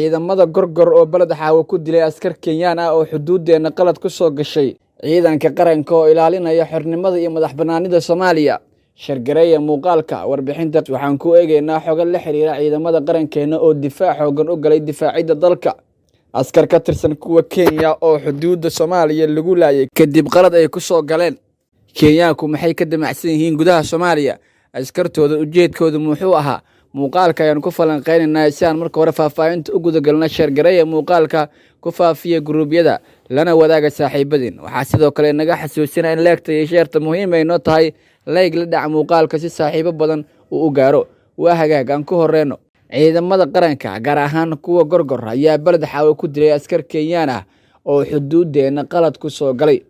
Ciidamada Gorgor oo Beled Xaawo ku dilay askar Kenyaan ah oo xuduudeenna qalad ku soo gashay. Ciidanka qaranka oo ilaalinaya xornimada iyo madax bannaanida Soomaaliya. Shargareeya muuqaalka warbixinta. Waxaan ku eegaynaa xogo la xiriira ciidamada qarankeenna oo difaac xoogan u galay difaacidda dalka. Askar ka tirsan kuwa Kenya oo xuduudda Soomaaliya lagu laayay kadib qalad ay ku soo galeen. Kenyaanku maxay ka damacsan yihiin gudaha Soomaaliya? Askartooda ujeedkoodu muxuu ahaa? Muuqaalka ayaan ku falanqeynaynaa. Si aan marka hore faahfaahinta u gudagalna, sheergareeya muuqaalka, ku faafiya guruubyada, lana wadaaga saaxiibadiin. Waxaa sidoo kale naga xasuusina in leegta iyo sheerta muhiim ay noo tahay. Layg la dhac muuqaalka si saaxiibo badan uu u gaaro. Waa hagaag, aan ku horeyno. Ciidamada qaranka, gaar ahaan kuwa Gorgor, ayaa Beled Xaawo ku dilay askar Kenyaan ah oo xuduudeenna qalad ku soo galay.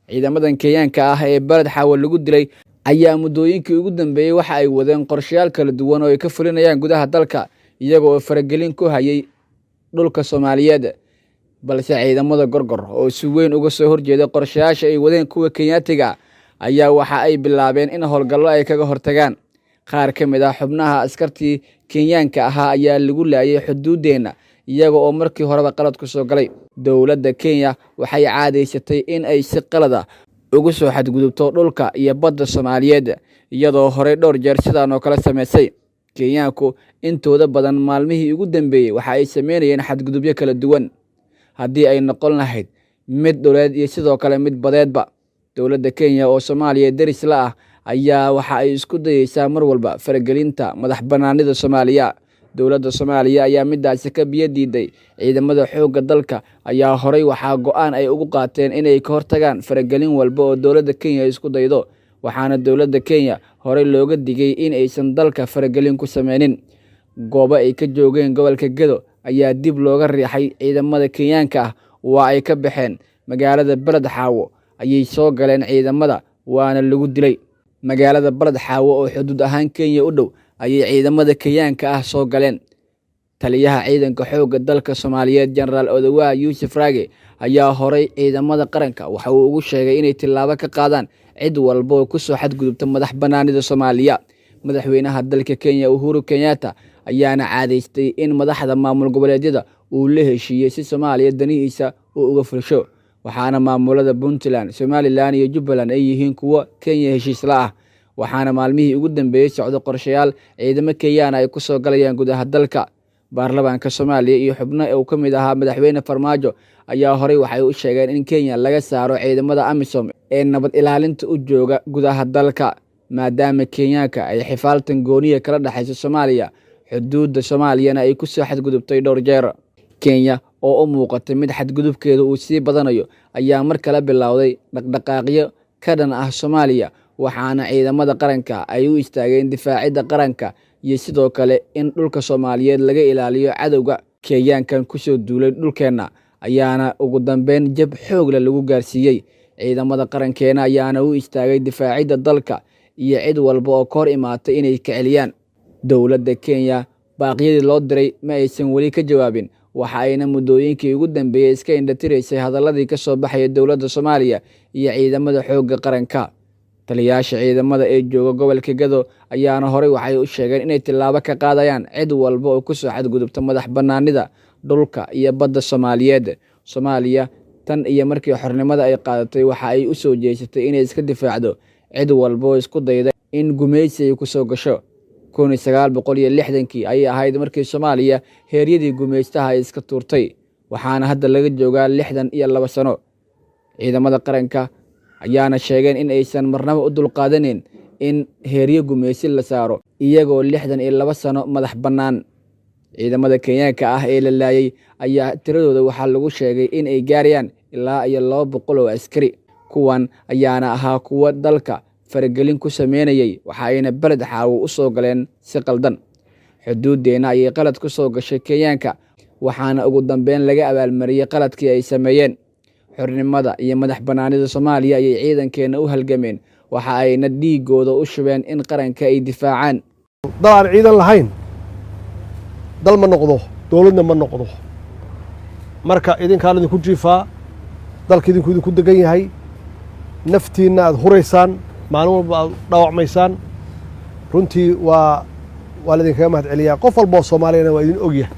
Ciidamadan Kenyaanka ah ee Beled Xaawo lagu dilay ayaa muddooyinkii ugu dambeeyey waxa ay wadeen qorshayaal kala duwan oo ay ka fulinayaan gudaha dalka, iyaga oo faragelin ku hayay dhulka Soomaaliyeed. Balse ciidamada Gorgor oo si weyn uga soo horjeeda qorshayaasha ay wadeen kuwa Kenyaatiga ayaa waxa ay bilaabeen in howlgallo ay kaga hortagaan. Qaar ka mid ah xubnaha askartii Kenyaanka ahaa ayaa lagu laayay xuduudeenna, iyaga oo markii horeba qalad ku soo galay. Dowladda Kenya waxay caadaysatay in ay si qalad ah ugu soo xadgudubto dhulka iyo badda Soomaaliyeed, iyadoo horey dhowr jeer sidaan oo kale samaysay. Kenyaanku intooda badan maalmihii ugu dambeeyey waxa ay sameynayeen xadgudubyo kala duwan, haddii ay noqon lahayd mid dhuleed iyo sidoo kale mid badeedba. Dowladda Kenya oo Soomaaliya deris la ah ayaa waxa ay isku dayeysaa mar walba faragelinta madax bannaanida Soomaaliya. Dowladda Soomaaliya ayaa midaasi ka biyo diiday. Ciidamada xoogga dalka ayaa horey waxaa go'aan ay ugu qaateen inay ka hortagaan faragelin walba oo dowladda Kenya isku daydo, waxaana dowladda Kenya horey looga digay in aysan dalka faragelin ku sameynin. Goobo ay ka joogeen gobolka Gedo ayaa dib looga riixay ciidamada Kenyaanka ah, waa ay ka baxeen. Magaalada Beled Xaawo ayay soo galeen ciidamada, waana lagu dilay. Magaalada Beled Xaawo oo xuduud ahaan Kenya u dhow ayay ciidamada Kenyaanka ah soo galeen. Taliyaha ciidanka xoogga dalka Soomaaliyeed, Jenaraal Odawaha Yuusuf Raage, ayaa horey ciidamada qaranka waxa uu ugu sheegay inay tillaabo ka qaadaan cid walba oo kusoo xadgudubta madax bannaanida Soomaaliya. Madaxweynaha dalka Kenya Uhuru Kenyatta ayaana caadaystay in madaxda maamul goboleedyada uu la heshiiyey si Soomaaliya danihiisa uu uga fulsho, waxaana maamulada Puntland, Somalilan iyo Jubbaland ay yihiin kuwo Kenya heshiis la ah. Waxaana maalmihii ugu dambeeyey socdo qorshayaal ciidamo Kenyaana ay ku soo galayaan gudaha dalka. Baarlamaanka Soomaaliya iyo xubno uu ka mid ahaa Madaxweyne Farmaajo ayaa horey waxay u sheegeen in Kenya laga saaro ciidamada AMISOM ee nabad ilaalinta u jooga gudaha dalka, maadaama Kenyaanka ay xifaaltan gooniya kala dhexayso Soomaaliya, xuduudda Soomaaliyana ay kusoo xadgudubtay dhowr jeer. Kenya oo u muuqatay mid xadgudubkeeda uu sii badanayo ayaa mar kale bilowday dhaqdhaqaaqyo ka dhan ah Soomaaliya, waxaana ciidamada qaranka ay u istaageen difaacidda qaranka iyo sidoo kale in dhulka Soomaaliyeed laga ilaaliyo cadowga. Kenyaankan kusoo duulay dhulkeenna ayaana ugu dambeyn jab xoog leh lagu gaarsiiyey. Ciidamada qarankeena ayaana u istaagay difaacidda dalka iyo cid walba oo ka hor imaatay inay ka celiyaan. Dowladda Kenya baaqyadii loo diray ma aysan weli ka jawaabin, waxa ayna muddooyinkii ugu dambeeyey iska indhatiraysay hadaladii ka soo baxaya dowladda Soomaaliya iyo ciidamada xoogga qaranka. Taliyayaasha ciidamada ee jooga gobolka Gedo ayaana horey waxay u sheegeen inay tillaabo ka qaadayaan cid walba oo kusoo xadgudubta madax bannaanida dhulka iyo badda Soomaaliyeed. Soomaaliya tan iyo markii xornimada ay qaadatay waxa ay u soo jeesatay inay iska difaacdo cid walba oo isku dayda in gumaysi ay kusoo gasho. 1960kii ayay ahayd markii Soomaaliya heeryadii gumaystaha ay iska tuurtay, waxaana hadda laga joogaa 62 sano. Ciidamada qaranka ayaana sheegeen in aysan marnaba u dulqaadaneyn in heeryo gumaysi la saaro iyagoo 62 sano madax bannaan. Ciidamada Kenyaanka ah ee la laayay ayaa tiradooda waxaa lagu sheegay in ay gaarayaan ilaa iyo 200 oo askari. Kuwan ayaana ahaa kuwo dalka faragelin ku sameynayay, waxa ayna Beled Xaawo u soo galeen si qaldan. Xuduuddeenna ayay qalad ku soo gashay Kenyaanka, waxaana ugu dambeyn laga abaalmariyey qaladkii ay sameeyeen. Xornimada iyo madax bannaanida Soomaaliya ayay ciidankeenna u halgameen, waxa ayna dhiigooda u shubeen in qaranka ay difaacaan. Dal aan ciidan lahayn dal ma noqdo, dowladna ma noqdo. Marka idinkaan idinku jiifaa, dalka idinku idinku degan yahay, naftiinna aad huraysaan, maalin walba aad dhaawacmaysaan. Runtii waa laidinkaga mahad celiyaa. Qof walba oo Soomaaliyana waa idin ogyahay.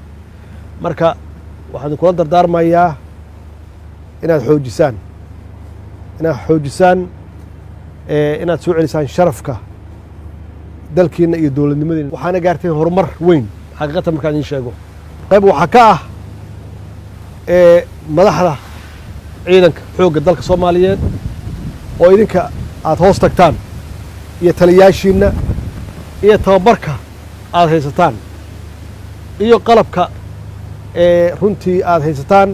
Marka waxaan idinkula dardaarmayaa inaad xoojisaan, inaad xoojisaan, inaad soo celisaan sharafka dalkiina iyo dowladnimadiina. Waxaana gaarteen horumar weyn xaqiiqatan markaan idiin sheego. Qayb waxaa ka ah madaxda ciidanka xoogga dalka Soomaaliyeed oo idinka aad hoos tagtaan, iyo taliyaashiinna, iyo tababarka aad haysataan, iyo qalabka runtii aad haysataan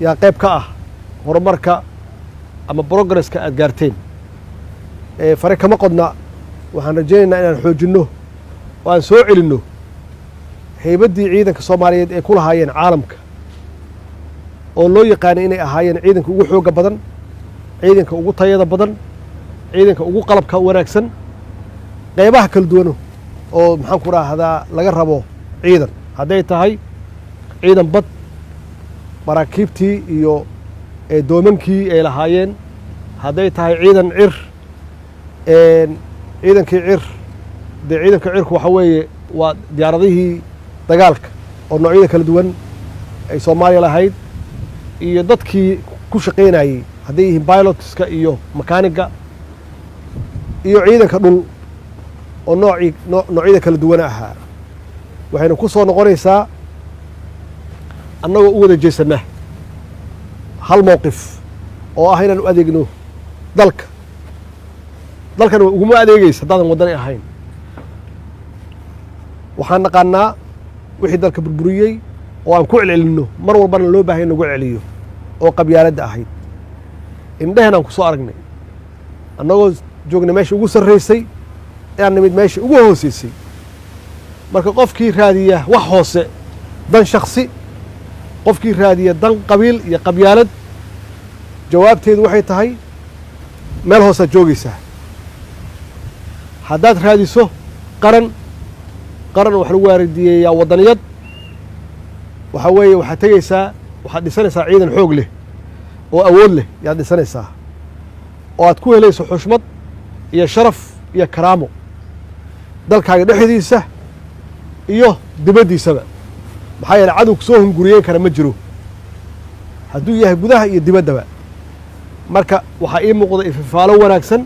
yaa qayb ka ah horumarka ama progresska aad gaarteen. Fare kama qodna. Waxaan rajaynaynaa inaan xoojinno oo aan soo celinno haybaddii ciidanka Soomaaliyeed ay ku lahaayeen caalamka, oo loo yaqaanay inay ahaayeen ciidanka ugu xoogga badan, ciidanka ugu tayada badan, ciidanka ugu qalabka wanaagsan, qaybaha kala duwano oo maxaan ku raahdaa laga rabo ciidan, hadday tahay ciidan bad, maraakiibtii iyo doomankii ay lahaayeen, hadday tahay ciidan cir, ciidankii cir. Dee ciidanka cirku waxa weeye waa diyaaradihii dagaalka oo noocyada kala duwan ay Soomaaliya lahayd, iyo dadkii ku shaqaynayey hadday yihiin pilotska iyo makaaniga, iyo ciidanka dhul oo noocii noocyada kala duwana ahaa. Waxayna ku soo noqonaysaa annagoo u wada jeesanna hal mowqif oo ah inaan u adeegno dalka. Dalkana uguma adeegaysa haddaadan waddani ahayn. Waxaan naqaanaa wixii dalka burburiyey oo aan ku celcelinno mar walbana loo baahanya in lagu celiyo, oo qabyaaladda ahayd. Indhehen aan ku soo aragnay annagoo joognay meesha ugu sarraysay inaan nimid meesha ugu hooseysay. Marka qofkii raadiya wax hoose, dan shaksi, qofkii raadiya dan qabiil iyo qabyaalad, jawaabteedu waxay tahay meel hoosaad joogaysaa. Haddaad raadiso qaran, qaran wax lagu waardiyeeyaa waddaniyad, waxaa weeye waxaad tegeysaa, waxaad dhisanaysaa ciidan xoog leh oo awood leh yaad dhisanaysaa, oo aad ku helayso xushmad iyo sharaf iyo karaamo dalkaaga dhexdiisa iyo dibaddiisaba. Maxaa yeele cadowku soo hunguriyeyn kara ma jiro hadduu yahay gudaha iyo dibaddaba. Marka waxaa ii muuqda ififaalo wanaagsan,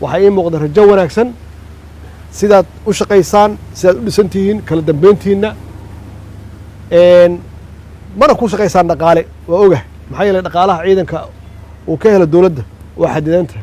waxaa ii muuqda rajo wanaagsan. Sidaad u shaqaysaan, sidaad u dhisan tihiin, kala dambeyntiinna, mana ku shaqaysaan dhaqaale waa ogah. Maxaa yeeley dhaqaalaha ciidanka uu ka helo dowladda waa xadidanta.